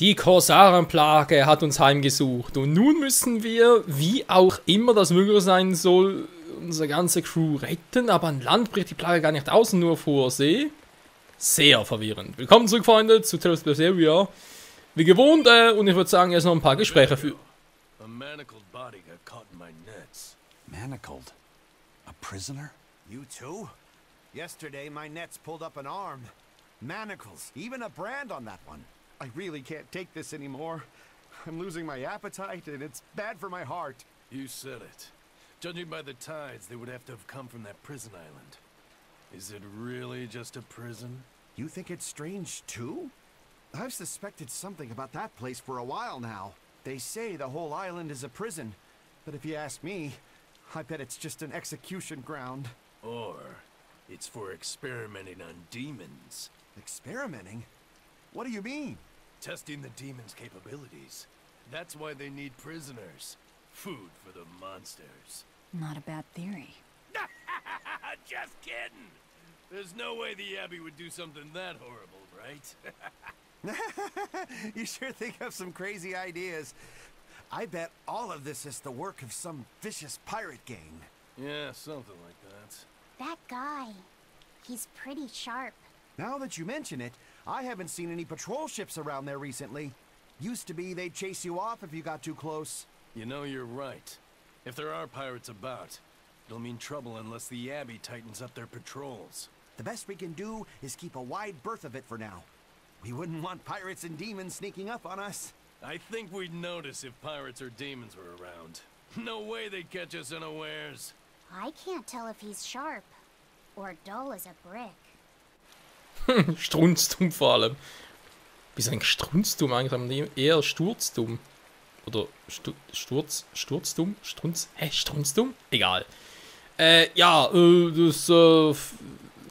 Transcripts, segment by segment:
Die Korsarenplage hat uns heimgesucht und nun müssen wir, wie auch immer das möglich sein soll, unsere ganze Crew retten, aber an Land bricht die Plage gar nicht aus, nur vor See. Sehr verwirrend. Willkommen zurück, Freunde, zu Tales of Berseria. Wie gewohnt, und ich würde sagen, jetzt noch ein paar Gespräche führen. A manacled body got caught in my nets. Manacled? A prisoner? You too? Yesterday, my nets pulled up an arm. Manacles, even a brand on that one. I really can't take this anymore. I'm losing my appetite, and it's bad for my heart. You said it. Judging by the tides, they would have to have come from that prison island. Is it really just a prison? You think it's strange, too? I've suspected something about that place for a while now. They say the whole island is a prison, but if you ask me, I bet it's just an execution ground. Or it's for experimenting on demons. Experimenting? What do you mean? Testing the demons' capabilities. That's why they need prisoners. Food for the monsters. Not a bad theory. Just kidding! There's no way the Abbey would do something that horrible, right? You sure think of some crazy ideas. I bet all of this is the work of some vicious pirate gang. Yeah, something like that. That guy. He's pretty sharp. Now that you mention it, I haven't seen any patrol ships around there recently. Used to be they'd chase you off if you got too close. You know, you're right. If there are pirates about, it'll mean trouble unless the Abbey tightens up their patrols. The best we can do is keep a wide berth of it for now. We wouldn't want pirates and demons sneaking up on us. I think we'd notice if pirates or demons were around. No way they'd catch us unawares. I can't tell if he's sharp or dull as a brick. Strunzdumm vor allem. Wieso ein Strunzdumm eigentlich? Eher Sturzdumm. Oder Sturzdumm? Strunzdumm? Egal. Das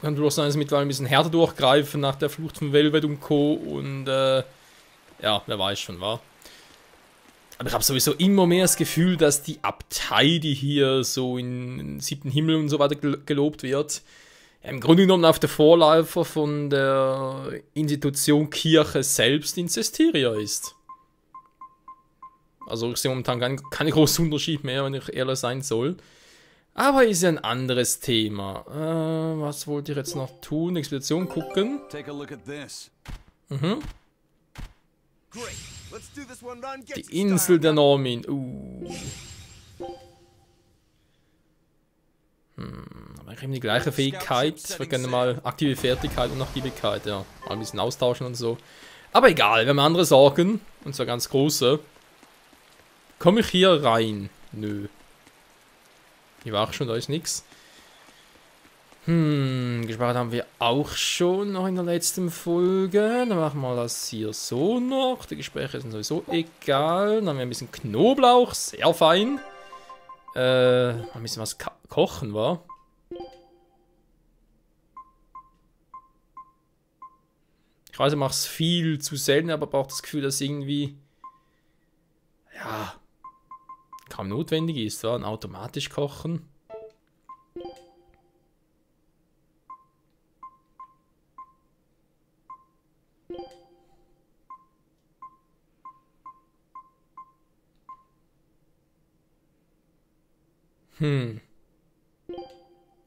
kann durchaus sein, dass mittlerweile ein bisschen härter durchgreifen nach der Flucht von Velvet und Co. Und ja, wer weiß schon, wa? Aber ich habe sowieso immer mehr das Gefühl, dass die Abtei, die hier so in den 7. Himmel und so weiter gelobt wird, im Grunde genommen auf der Vorläufer von der Institution Kirche selbst in Cesteria ist. Also ich sehe momentan keinen großen Unterschied mehr, wenn ich ehrlich sein soll. Aber ist ja ein anderes Thema. Was wollte ich jetzt noch tun? Expedition gucken. Take a look at this. Great. Let's do this one run. Get Die Insel der Normin. Aber ich habe die gleiche Fähigkeit. Ich würde gerne mal aktive Fertigkeit und Aktivität, ja. Mal ein bisschen austauschen und so. Aber egal, wir haben andere Sorgen. Und zwar ganz große. Komme ich hier rein? Nö. Ich war auch schon, da ist nichts. Gespart haben wir auch schon noch in der letzten Folge. Dann machen wir das hier so noch. Die Gespräche sind sowieso egal. Dann haben wir ein bisschen Knoblauch, sehr fein. Ein bisschen was kochen, wa? Ich weiß, ich mache es viel zu selten, aber brauche das Gefühl, dass irgendwie, ja, kaum notwendig ist, wa? Ein automatisch kochen.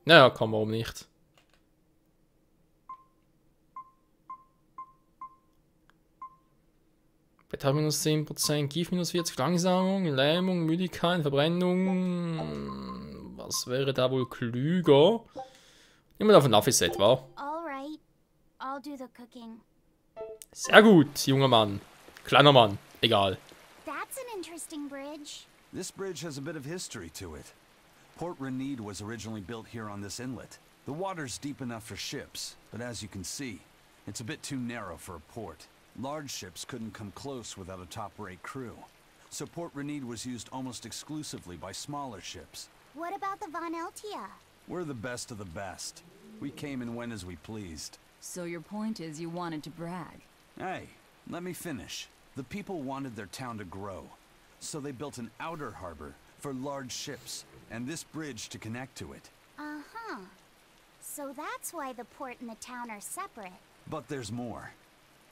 Naja, komm, warum nicht? Beta minus 10%, Gift minus 40, Langsamung, Lähmung, Müdigkeit, Verbrennung. Was wäre da wohl klüger? Nehmen wir auf ein Naffi-Set, wa? Alright, I'll do the cooking. Sehr gut, junger Mann. Kleiner Mann, egal. That's an interesting bridge. This bridge has a bit of history to it. Port Renede was originally built here on this inlet. The water's deep enough for ships, but as you can see, it's a bit too narrow for a port. Large ships couldn't come close without a top-rate crew. So Port Renede was used almost exclusively by smaller ships. What about the Von Eltia? We're the best of the best. We came and went as we pleased. So your point is you wanted to brag? Hey, let me finish. The people wanted their town to grow, so they built an outer harbor for large ships, and this bridge to connect to it. So that's why the port and the town are separate. But there's more.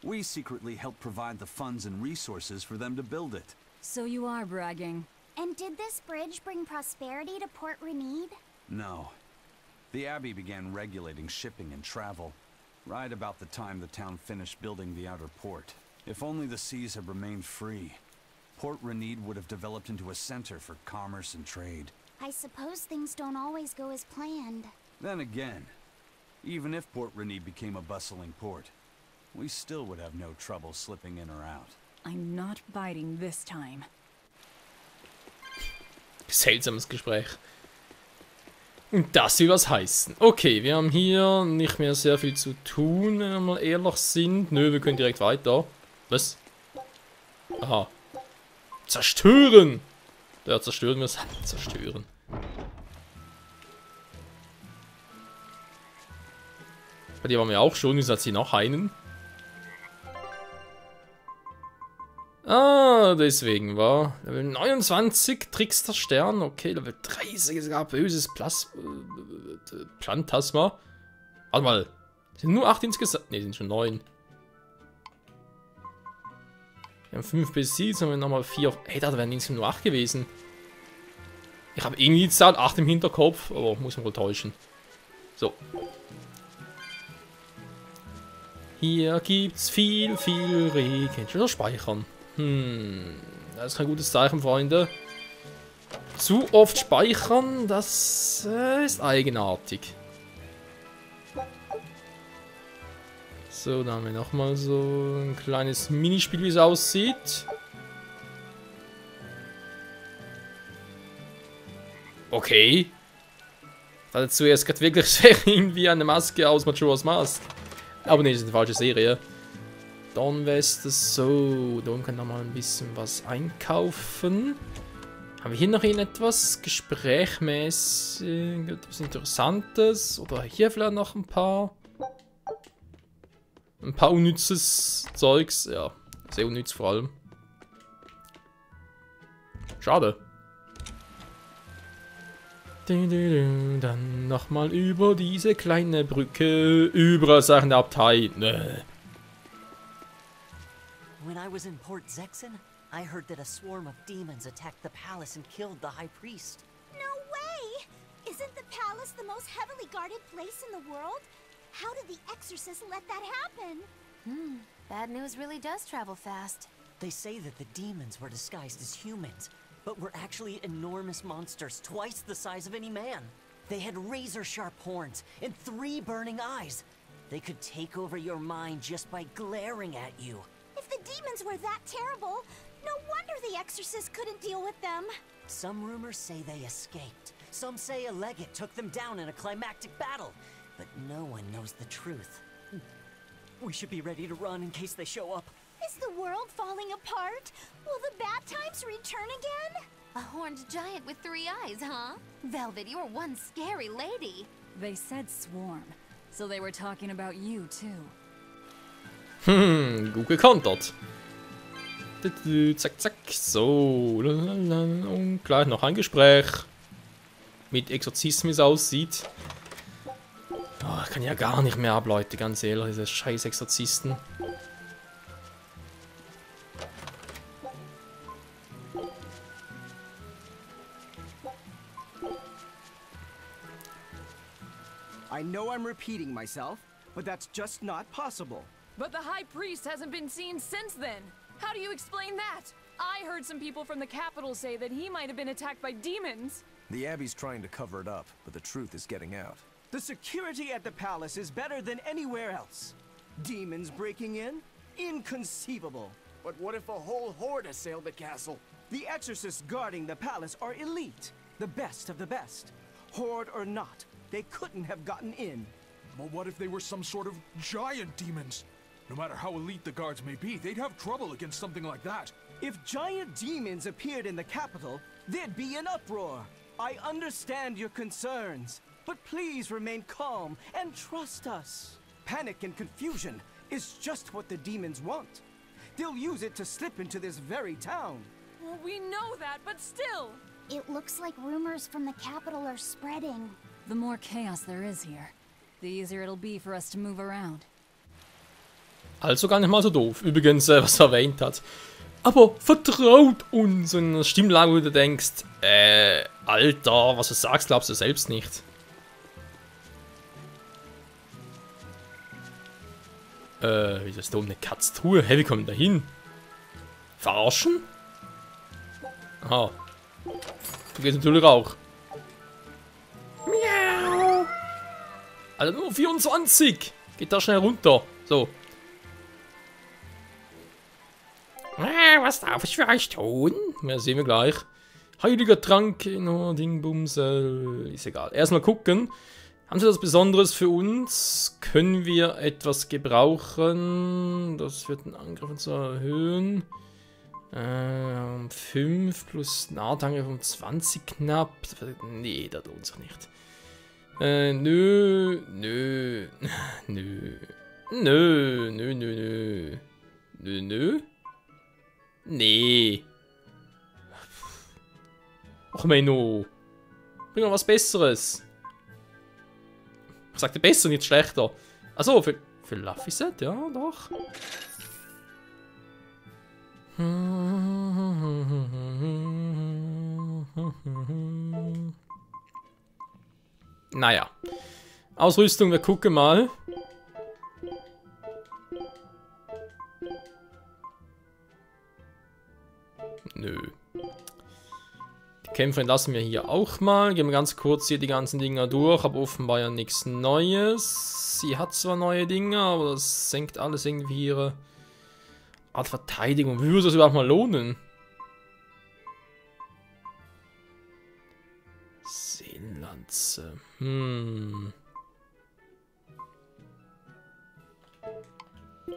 We secretly helped provide the funds and resources for them to build it. So you are bragging. And did this bridge bring prosperity to Port Renede? No. The Abbey began regulating shipping and travel, right about the time the town finished building the outer port. If only the seas had remained free, Port Renede would have developed into a center for commerce and trade. I suppose things don't always go as planned. Then again, even if Port Renede became a bustling port, we still would have no trouble slipping in or out. I'm not biting this time. Seltsames Gespräch. Und das will was heißen. Okay, wir haben hier nicht mehr sehr viel zu tun, wenn wir mal ehrlich sind. Nö, wir können direkt weiter. Was? Aha. Zerstören! Ja, zerstören wir es. Zerstören. Bei dir waren wir auch schon. Jetzt hat sie noch einen. Ah, deswegen war Level 29, Trickster Stern, okay, Level 30 sogar böses Plantasma. Warte mal, sind nur 8 insgesamt? Ne, sind schon 9. Wir haben 5 besiegt, haben wir nochmal 4 auf... Ey, da wären insgesamt nur 8 gewesen. Ich habe irgendwie die Zahl 8 im Hinterkopf, aber muss man wohl täuschen. So. Hier gibt's viel Regen. Schon wieder speichern. Das ist kein gutes Zeichen, Freunde. Zu oft speichern, das ist eigenartig. So, da haben wir nochmal so ein kleines Minispiel, wie es aussieht. Okay. Ich hatte zuerst gerade wirklich irgendwie eine Maske aus Majora's Mask. Aber nee, das ist eine falsche Serie. Dawn West, so, Dawn kann noch mal ein bisschen was einkaufen. Haben wir hier noch irgendetwas gesprächmäßig, etwas Interessantes? Oder hier vielleicht noch ein paar unnützes Zeugs, ja, sehr unnütz vor allem. Schade. Dann nochmal über diese kleine Brücke, überall Sachen der Abtei. When I was in Port Zexen, I heard that a swarm of demons attacked the palace and killed the High Priest. No way! Isn't the palace the most heavily guarded place in the world? How did the Exorcist let that happen? Bad news really does travel fast. They say that the demons were disguised as humans, but were actually enormous monsters, twice the size of any man. They had razor-sharp horns and 3 burning eyes. They could take over your mind just by glaring at you. If the demons were that terrible, no wonder the Exorcist couldn't deal with them. Some rumors say they escaped. Some say a legate took them down in a climactic battle. But no one knows the truth. We should be ready to run in case they show up. Is the world falling apart? Will the bad times return again? A horned giant with 3 eyes, huh? Velvet, you're one scary lady. They said swarm, so they were talking about you too. Gut gekontert. Zack, zack. So. Und gleich noch ein Gespräch. Mit Exorzismus, wie es aussieht. Oh, ich kann ja gar nicht mehr ab, Leute, ganz ehrlich, diese scheiß Exorzisten. I know I'm repeating myself, but that's just not possible. But the High Priest hasn't been seen since then. How do you explain that? I heard some people from the capital say that he might have been attacked by demons. The Abbey's trying to cover it up, but the truth is getting out. The security at the palace is better than anywhere else. Demons breaking in? Inconceivable. But what if a whole horde assailed the castle? The exorcists guarding the palace are elite, the best of the best. Horde or not, they couldn't have gotten in. But what if they were some sort of giant demons? No matter how elite the guards may be, they'd have trouble against something like that. If giant demons appeared in the capital, there'd be an uproar. I understand your concerns, but please remain calm and trust us. Panic and confusion is just what the demons want. They'll use it to slip into this very town. Well, we know that, but still. It looks like rumors from the capital are spreading. The more chaos there is here, the easier it'll be for us to move around. Also gar nicht mal so doof. Übrigens, was er erwähnt hat. Aber vertraut uns. Und in einer Stimmlage, wo du denkst, Alter, was du sagst, glaubst du selbst nicht. Wieso ist da oben eine Katztruhe? Hey, wie kommen wir da hin? Verarschen? Aha. Du gehst natürlich auch. Miau. Alter, nur 24. Geht da schnell runter. So. Was darf ich für euch tun? Ja, sehen wir gleich. Heiliger Trank, no, Dingbumsel. Ist egal. Erstmal gucken. Haben sie was Besonderes für uns? Können wir etwas gebrauchen? Das wird den Angriff zu erhöhen. 5 plus Nahangriff um 20 knapp. Nee, das lohnt sich nicht. Nö. Nee. Och Menno. Bring mal was Besseres. Ich sagte besser, nicht schlechter. Achso, für Laphicet, ja, doch. Naja. Ausrüstung, wir gucken mal. Nö. Die Kämpferin lassen wir hier auch mal. Gehen wir ganz kurz hier die ganzen Dinger durch. Aber offenbar ja nichts Neues. Sie hat zwar neue Dinge, aber das senkt alles irgendwie ihre Art Verteidigung. Wie würde das überhaupt mal lohnen? Seelenlanze.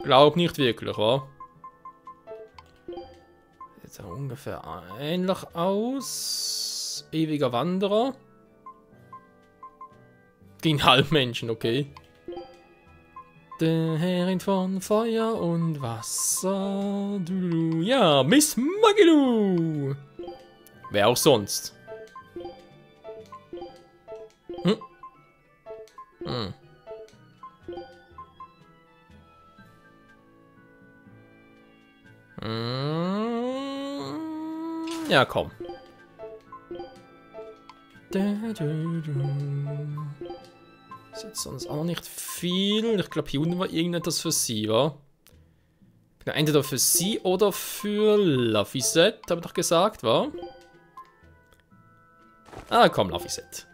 Glaub nicht wirklich, wa? Sieht ja ungefähr ähnlich aus. Ewiger Wanderer. Gegen Halbmenschen, okay. Der Herrin von Feuer und Wasser. Du, ja, Miss Magilu. Wer auch sonst. Ja, komm. Ist jetzt sonst auch noch nicht viel. Ich glaube, hier unten war irgendetwas für sie, wa? Entweder für sie oder für Laphicet, habe ich doch gesagt, wa? Ah, komm, Laphicet.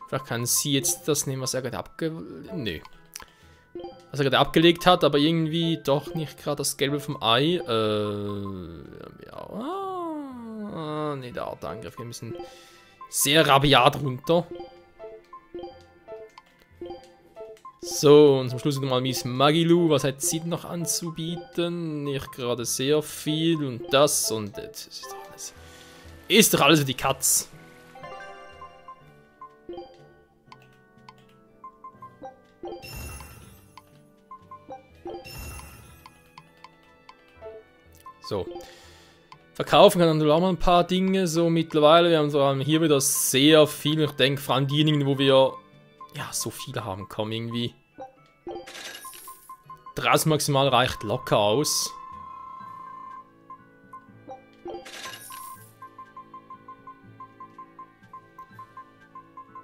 Vielleicht kann sie jetzt das nehmen, was er gerade was er gerade abgelegt hat, aber irgendwie doch nicht gerade das Gelbe vom Ei. Ja. Nee, der Artangriff geht ein bisschen sehr rabiat runter. So, und zum Schluss nochmal Miss Magilu. Was hat sie noch anzubieten? Nicht gerade sehr viel. Und das und das ist doch alles. Ist doch alles für die Katz. So. Verkaufen kann dann auch mal ein paar Dinge so mittlerweile. Wir haben vor allem hier wieder sehr viel. Ich denke vor allem diejenigen, wo wir ja so viele haben, kommen irgendwie. 30 maximal reicht locker aus.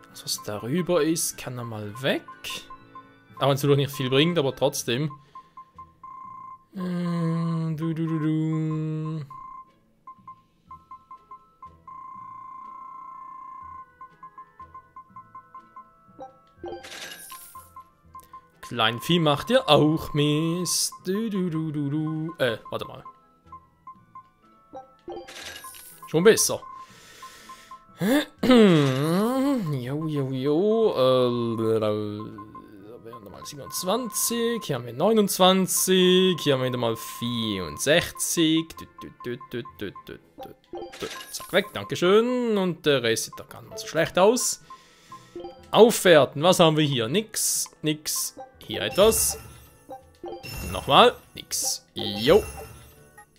Das, was darüber ist, kann er mal weg. Auch wenn es natürlich nicht viel bringt, aber trotzdem. Kleinvieh macht ja auch Mist. Warte mal. Schon besser. Mal 27, hier haben wir 29, hier haben wir wieder mal 64. Zack, weg, dankeschön. Und der Rest sieht doch gar nicht so schlecht aus. Aufwerten, was haben wir hier? Nix, nix. Hier etwas. Nochmal, nix. Jo.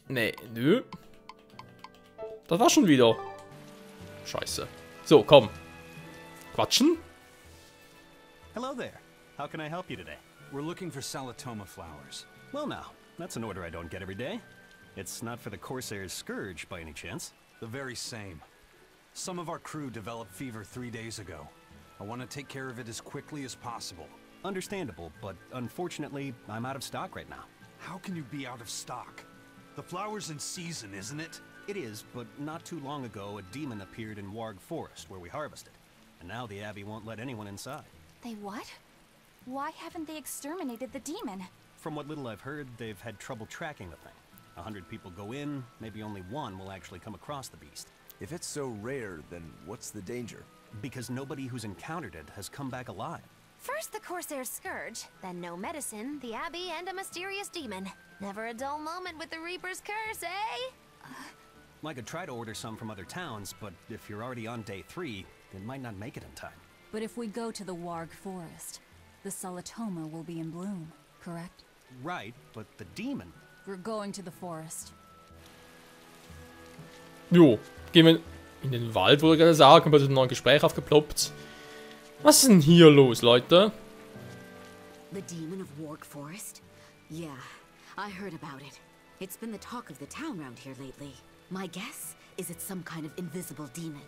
Nee, nö. Das war schon wieder. Scheiße. So, komm. Quatschen. Hello there. How can I help you today? We're looking for Salatoma flowers. Well now, that's an order I don't get every day. It's not for the Corsair's Scourge by any chance. The very same. Some of our crew developed fever 3 days ago. I want to take care of it as quickly as possible. Understandable, but unfortunately, I'm out of stock right now. How can you be out of stock? The flower's in season, isn't it? It is, but not too long ago, a demon appeared in Warg Forest, where we harvested. And now the Abbey won't let anyone inside. They what? Why haven't they exterminated the demon? From what little I've heard, they've had trouble tracking the thing. 100 people go in, maybe only one will actually come across the beast. If it's so rare, then what's the danger? Because nobody who's encountered it has come back alive. First the Corsair's Scourge, then no medicine, the Abbey, and a mysterious demon. Never a dull moment with the Reaper's Curse, eh? I could try to order some from other towns, but if you're already on day 3, it might not make it in time. But if we go to the Warg Forest, the Salatoma will be in bloom, correct? Right, but the demon... We're going to the forest. Jo, gehen wir in den Wald, würde ich gerade sagen, aber es ist noch ein Gespräch aufgeploppt. Was ist denn hier los, Leute? The demon of Warg Forest? Yeah, I heard about it. It's been the talk of the town round here lately. My guess is it's some kind of invisible demon.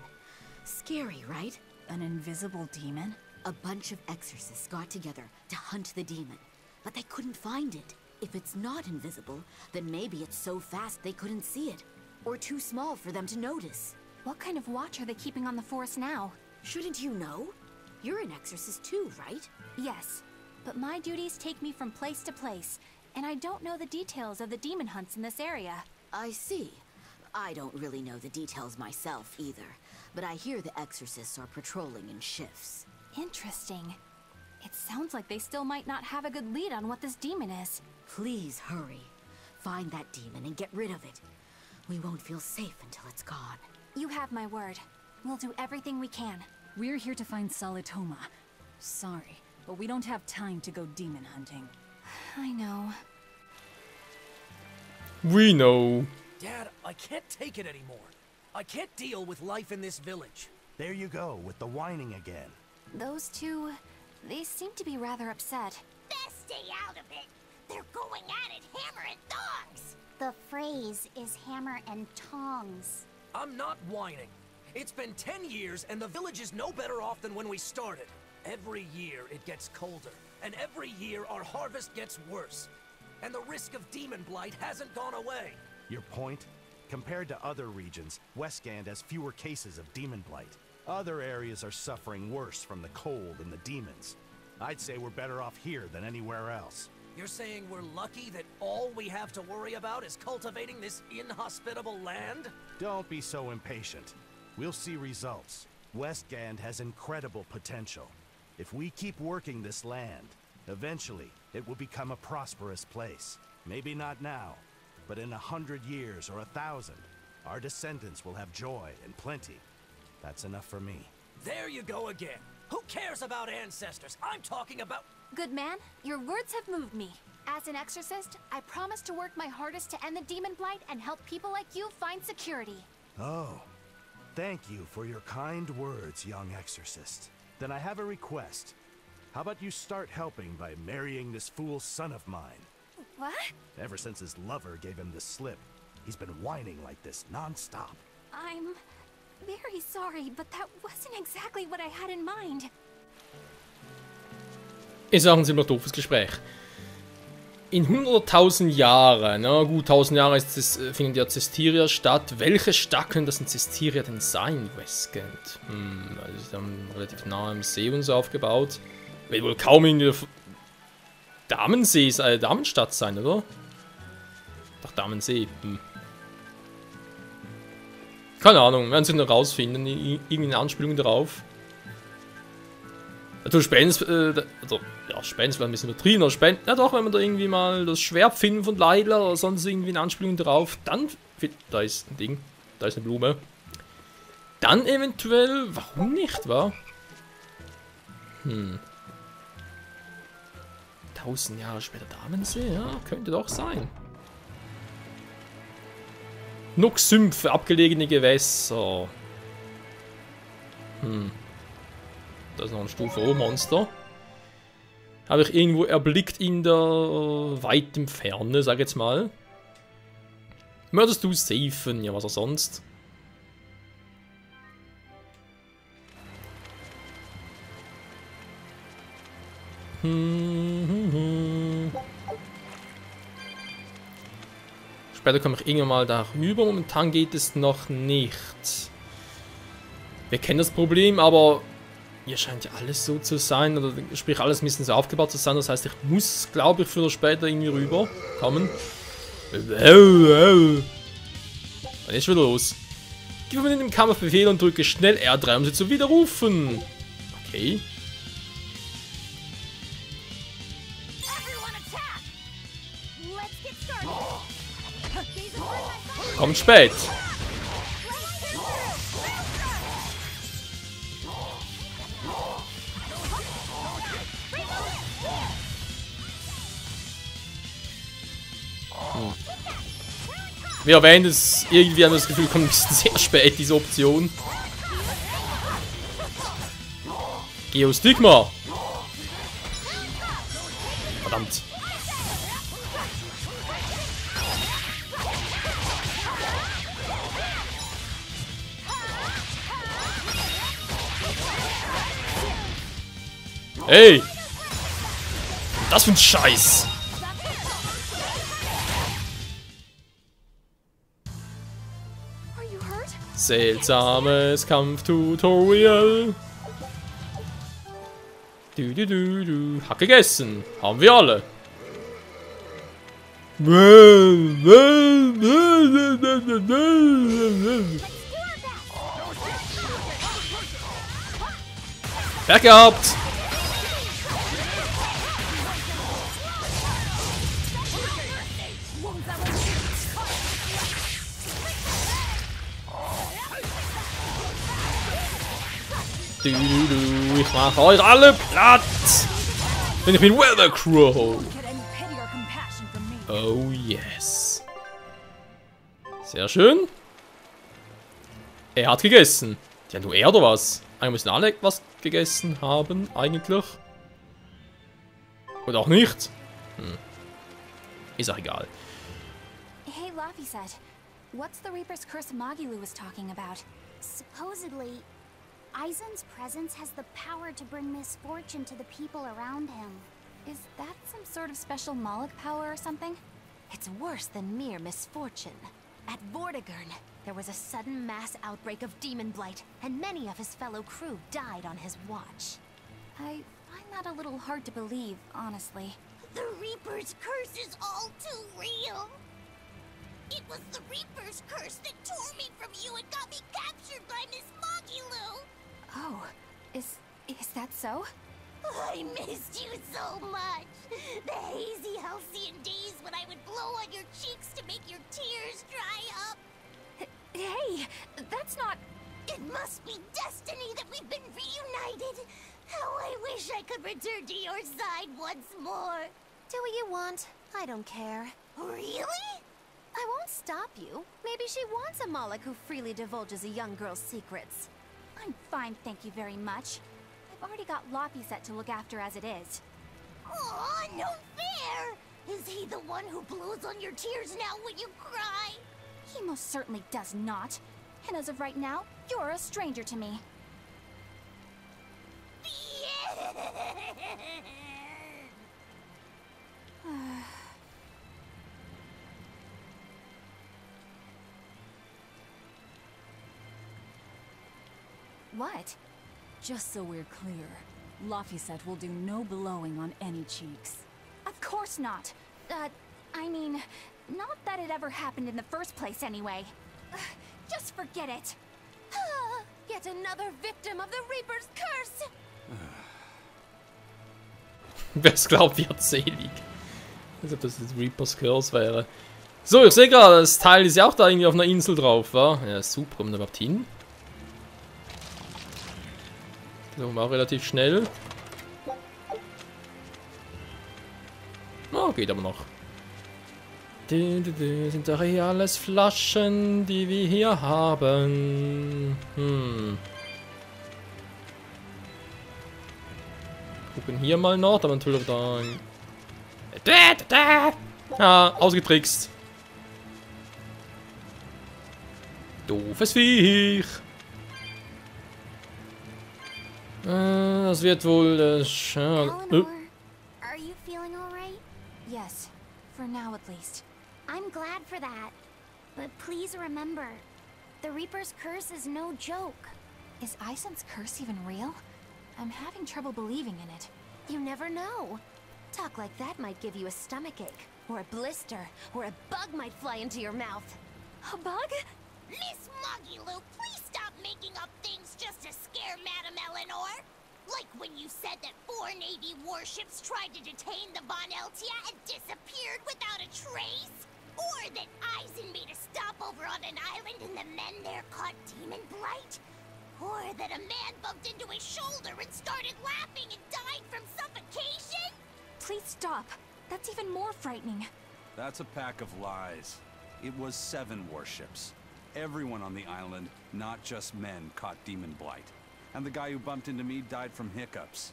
Scary, right? An invisible demon? A bunch of exorcists got together to hunt the demon, but they couldn't find it. If it's not invisible, then maybe it's so fast they couldn't see it, or too small for them to notice. What kind of watch are they keeping on the forest now? Shouldn't you know? You're an exorcist too, right? Yes, but my duties take me from place to place, and I don't know the details of the demon hunts in this area. I see. I don't really know the details myself either, but I hear the exorcists are patrolling in shifts. Interesting. It sounds like they still might not have a good lead on what this demon is. Please hurry. Find that demon and get rid of it. We won't feel safe until it's gone. You have my word. We'll do everything we can. We're here to find Salatoma. Sorry, but we don't have time to go demon hunting. I know. We know. Dad, I can't take it anymore. I can't deal with life in this village. There you go, with the whining again. Those two, they seem to be rather upset. Best stay out of it. They're going at it hammer and tongs. The phrase is hammer and tongs. I'm not whining. It's been 10 years and the village is no better off than when we started. Every year it gets colder, and every year our harvest gets worse. And the risk of demon blight hasn't gone away. Your point? Compared to other regions, Westgand has fewer cases of demon blight. Other areas are suffering worse from the cold and the demons. I'd say we're better off here than anywhere else. You're saying we're lucky that all we have to worry about is cultivating this inhospitable land? Don't be so impatient. We'll see results. Westgand has incredible potential. If we keep working this land, eventually it will become a prosperous place. Maybe not now, but in 100 years or 1,000, our descendants will have joy and plenty. That's enough for me. There you go again. Who cares about ancestors? I'm talking about... Good man, your words have moved me. As an exorcist, I promise to work my hardest to end the demon blight and help people like you find security. Oh, thank you for your kind words, young exorcist. Then I have a request. How about you start helping by marrying this fool son of mine? What? Ever since his lover gave him the slip, he's been whining like this non-stop. I'm very sorry, but that wasn't exactly what I had in mind. Ist auch ein ziemlich doofes Gespräch. In 100.000 Jahren, na gut, 1000 Jahre ist das, findet ja Cestiria statt. Welche Stadt könnte das in Cestiria denn sein, Westgand? Also ist dann relativ nah am See und so aufgebaut. Wird wohl kaum in der Damensee, Damenstadt sein, oder? Doch, Damensee. Keine Ahnung, werden sie noch rausfinden, irgendwie eine Anspielung darauf. Also Spens, ja, Spens wäre ein bisschen übertrieben, aber Spens, ja doch, wenn man da irgendwie mal das Schwert finden von Leidler oder sonst irgendwie eine Anspielung drauf, dann, da ist ein Ding, da ist eine Blume. Dann eventuell, warum nicht, wa? 1000 Jahre später Damensee, ja, könnte doch sein. Noch Sümpfe, abgelegene Gewässer. Da ist noch ein Stufe O-Monster. Habe ich irgendwo erblickt in der weiten Ferne, sag jetzt mal. Möchtest du safen? Ja, was auch sonst. Später komme ich irgendwann mal darüber. Momentan geht es noch nicht. Wir kennen das Problem, aber hier scheint ja alles so zu sein. Oder sprich, alles ein bisschen so aufgebaut zu sein. Das heißt, ich muss, glaube ich, früher oder später irgendwie rüber kommen. Und jetzt wieder los. Gib mir den Kampfbefehl und drücke schnell R3, um sie zu widerrufen. Okay. Kommt spät. Wie erwähnt, es irgendwie haben wir das Gefühl, kommt sehr spät diese Option. Geostigma. Verdammt. Ey! Das für ein Scheiß! Seltsames Kampftutorial. Du. Hat gegessen. Haben wir alle. Pech gehabt. Ich mache euch alle platt. Denn ich bin Weather Crow. Oh yes. Sehr schön. Er hat gegessen. Ja, nur er oder was? Eigentlich müssen alle was gegessen haben, eigentlich. Oder auch nicht. Ist auch egal. Hey, Laphicet. What's the Reaper's Curse Magilu was talking about? Supposedly, Aizen's presence has the power to bring misfortune to the people around him. Is that some sort of special Moloch power or something? It's worse than mere misfortune. At Vortigern, there was a sudden mass outbreak of demon blight, and many of his fellow crew died on his watch. I find that a little hard to believe, honestly. The Reaper's curse is all too real. It was the Reaper's curse that tore me from you and got me captured by Miss Magilu. Oh, is that so? I missed you so much. The hazy, halcyon days when I would blow on your cheeks to make your tears dry up. Hey, that's not... It must be destiny that we've been reunited. How I wish I could return to your side once more. Do what you want. I don't care. Really? I won't stop you. Maybe she wants a Moloch who freely divulges a young girl's secrets. I'm fine, thank you very much. I've already got Laphicet to look after as it is. Aw, no fair! Is he the one who blows on your tears now when you cry? He most certainly does not. And as of right now, you're a stranger to me. What? Just so we're clear, Laphicet will do no blowing on any cheeks. Of course not. I mean, not that it ever happened in the first place anyway. Just forget it. Yet another victim of the Reaper's curse. Wer es glaubt, wird selig. Als ob das Reaper's Curse wäre. So, ich sehe gerade, das Teil ist ja auch da irgendwie auf einer Insel drauf, wa? Ja, super, kommen wir überhaupt hin? So, auch relativ schnell. Oh, geht aber noch. Sind doch hier alles Flaschen, die wir hier haben. Gucken hier mal noch, aber natürlich dann. Ah, ausgetrickst. Doofes Viech. Das wird wohl Eleanor, are you feeling alright? Yes, for now at least. I'm glad for that. But please remember, the Reaper's curse is no joke. Is Eisen's curse even real? I'm having trouble believing in it. You never know. Talk like that might give you a stomachache, or a blister, or a bug might fly into your mouth. A bug? Miss Moggy-Lou, please stop making up things just to scare Madame Eleanor. Like when you said that 4 Navy warships tried to detain the Von Eltia and disappeared without a trace. Or that Eisen made a stopover on an island and the men there caught demon blight. Or that a man bumped into his shoulder and started laughing and died from suffocation. Please stop. That's even more frightening. That's a pack of lies. It was 7 warships. Everyone on the island, not just men, caught demon blight. And the guy who bumped into me died from hiccups.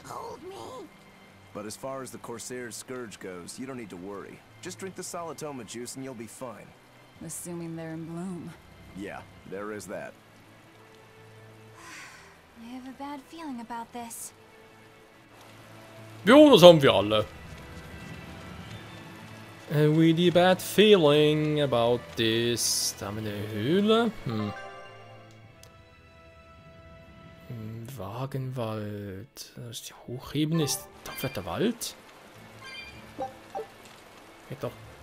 Hold me. But as far as the Corsair's Scourge goes, you don't need to worry. Just drink the Solitoma juice and you'll be fine. Assuming they're in bloom. Yeah, there is that. I have a bad feeling about this. Jo, das haben wir alle. A really bad feeling about this. Da haben wir eine Höhle. Wagenwald. Das ist die Hochebene. Ist da vielleicht der Wald?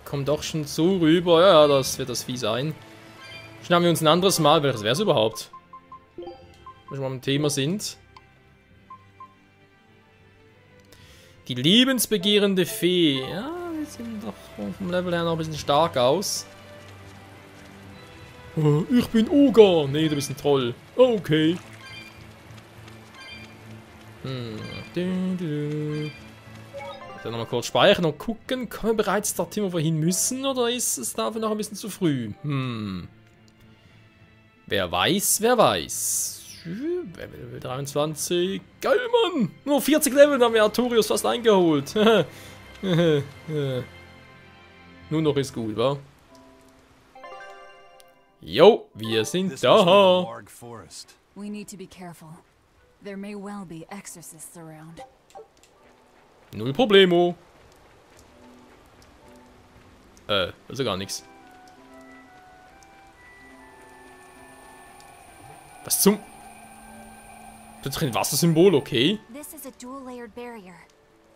Kommt doch schon so rüber. Ja, das wird das Vieh sein. Schnappen wir uns ein anderes Mal. Welches wäre es überhaupt? Wenn wir mal im Thema sind. Die liebensbegehrende Fee. Ja, wir sehen doch vom Level her noch ein bisschen stark aus. Oh, ich bin Oga. Nee, du bist ein Troll. Okay. Dann nochmal kurz speichern und gucken. Können wir bereits dorthin, wo wir hin müssen? Oder ist es dafür noch ein bisschen zu früh? Wer weiß, wer weiß. Level 23. Geil, Mann! Nur 40 Level, dann haben wir Artorius fast eingeholt. Nur noch ist gut, wa? Jo, wir sind da. We need to be careful. There may well be exorcists around. Null Problemo. Also gar nichts. Was zum... Plötzlich ein Wassersymbol, okay. This is a dual-layered barrier.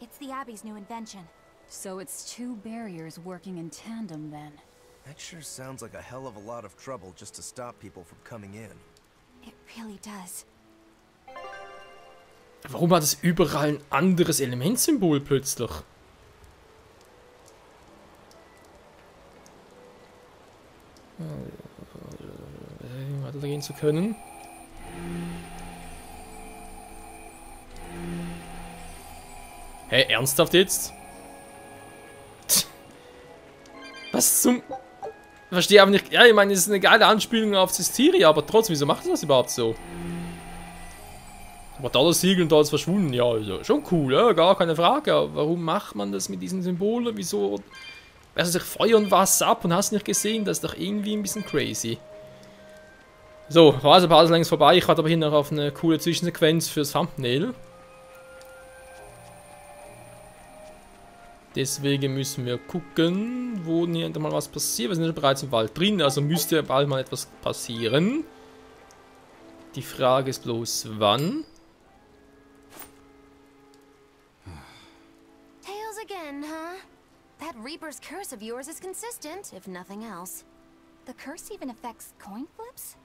It's the Abbey's new invention. So it's 2 barriers working in tandem then. That sure sounds like a hell of a lot of trouble just to stop people from coming in. It really does. Warum hat es überall ein anderes Elementsymbol plötzlich? Weitergehen zu können. Hey, ernsthaft jetzt? Was zum... Ich verstehe aber nicht... Ja, ich meine, es ist eine geile Anspielung auf Systeria, aber trotzdem, wieso macht das überhaupt so? Aber da das Siegel und da ist verschwunden, ja, also schon cool, ja, gar keine Frage. Aber warum macht man das mit diesen Symbolen? Wieso? Wessen sich Feuer und Wasser ab und hast nicht gesehen? Das ist doch irgendwie ein bisschen crazy. So, Phase längst vorbei. Ich warte aber hier noch auf eine coole Zwischensequenz fürs Thumbnail. Deswegen müssen wir gucken, wo hier mal was passiert. Wir sind ja bereits im Wald drin, also müsste bald mal etwas passieren. Die Frage ist bloß, wann? Tails again, huh? That Reaper's curse of yours is consistent, if nothing else. The curse even affects coin flips?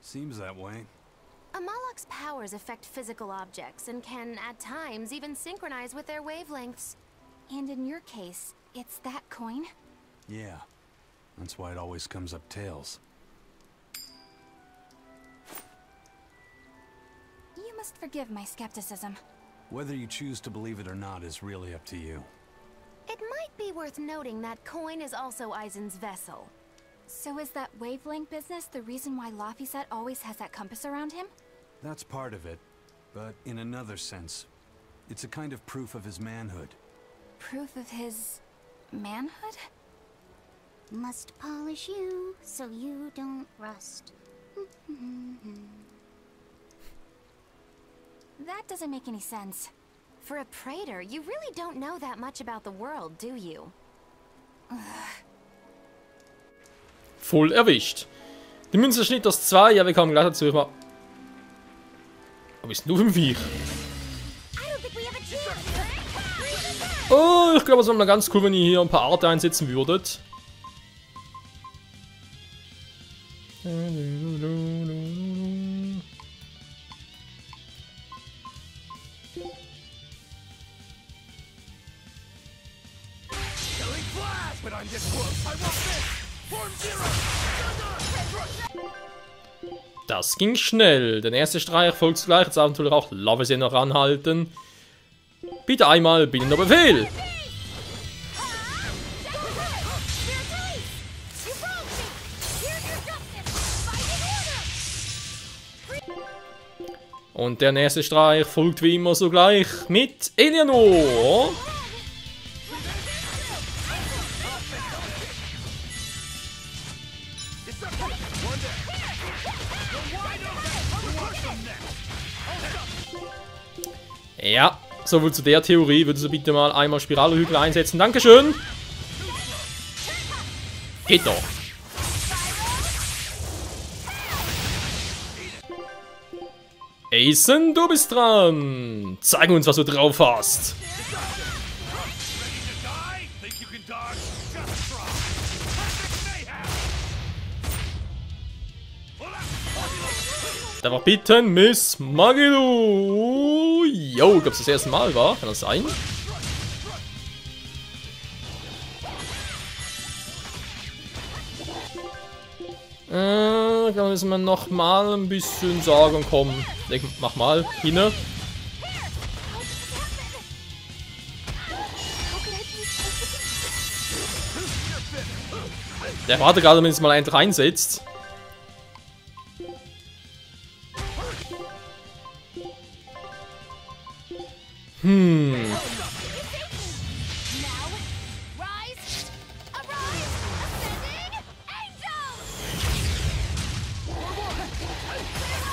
Seems that way. Amalok's powers affect physical objects and can, at times, even synchronize with their wavelengths. And in your case, it's that coin? Yeah. That's why it always comes up tails. You must forgive my skepticism. Whether you choose to believe it or not is really up to you. It might be worth noting that coin is also Eisen's vessel. So is that wavelength business the reason why Laphicet always has that compass around him? That's part of it. but in another sense. It's a kind of proof of his manhood. Proof of his manhood? Must polish you so you don't rust. That doesn't make any sense. For a praetor, you really don't know that much about the world, do you? Voll erwischt. Die Münze schnitt aus 2, ja, wir kommen gleich dazu. Aber ist nur 5 Viech. Oh, ich glaube, es wäre mal ganz cool, wenn ihr hier ein paar Arte einsetzen würdet. Das ging schnell. Der erste Streich folgt zugleich. Jetzt natürlich auch Lavesee noch ranhalten. Bitte einmal bindender Befehl. Und der nächste Streich folgt wie immer sogleich mit Eleanor. Ja, sowohl zu der Theorie. Würdest du bitte mal einmal Spiralhügel einsetzen? Dankeschön. Geht doch. Asen, du bist dran. Zeig uns, was du drauf hast. Da war bitten Miss Magilu. Jo, ich glaube, das erste Mal war. Kann das sein? Da müssen wir noch mal ein bisschen sagen, komm, mach mal, hin. Der warte gerade, wenn es mal einen reinsetzt.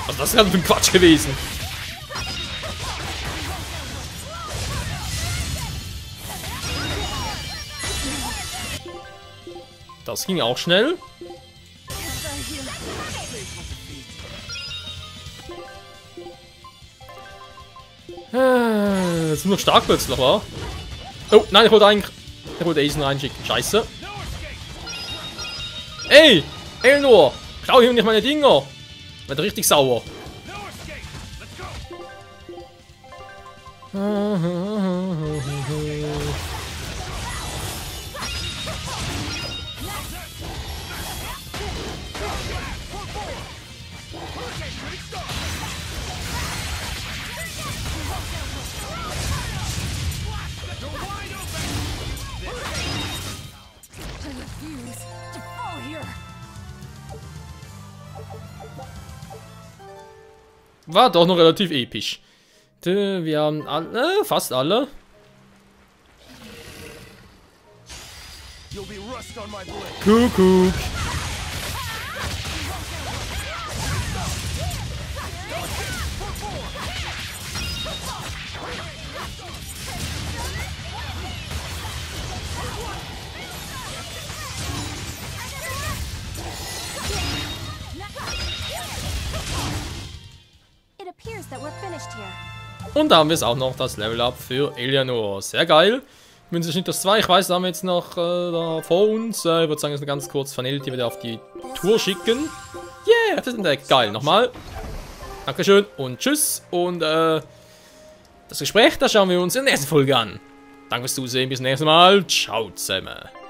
Was ist das gerade für ein Quatsch gewesen? Das ging auch schnell. Jetzt sind noch stark plötzlich, wa? Oh, nein, ich wollte eigentlich... Ich wollte Asen reinschicken. Scheiße. Ey! Eleanor! Schau hier nicht meine Dinger! Wird richtig sauer. War doch noch relativ episch. Wir haben alle, fast alle. Kuckuck. Und da haben wir es auch noch, das Level Up für Eleanor. Sehr geil. Münze Schnitt das 2. Ich weiß, da haben wir jetzt noch da vor uns. Ich würde sagen, jetzt ganz kurz Vanellope wieder auf die Tour schicken. Yeah, das ist entdeckt. Geil. Nochmal. Dankeschön und tschüss. Und das Gespräch, das schauen wir uns in der nächsten Folge an. Danke fürs Zusehen. Bis zum nächsten Mal. Ciao zusammen.